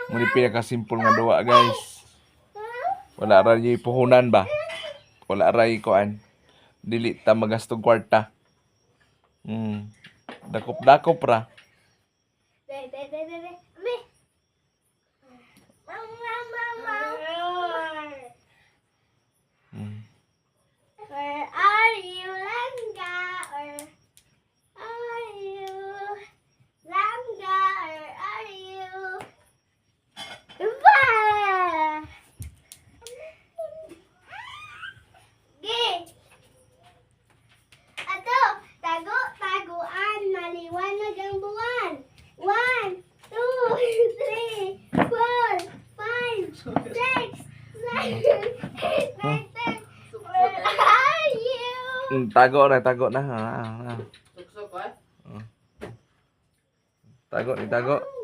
Mao ni pinaka-simple nga duwa, guys. Wala ra yung puhunan ba? Wala ra kuan. Dili ta magasto kwarta. Dakop-dakop ra. Be, be, be, be, be. Be. Mau, mau, mau, mau. Where are you, Langga? Where are you? Langga, where are you? Ba! Ge! Ato, tago, taguan, maliwanag ang buwan. One, two, three, four, five, six, seven, eight, nine, 10. Where are you? Tago na, tago na. Ah, ah. Suksok ah. Tago ni tago.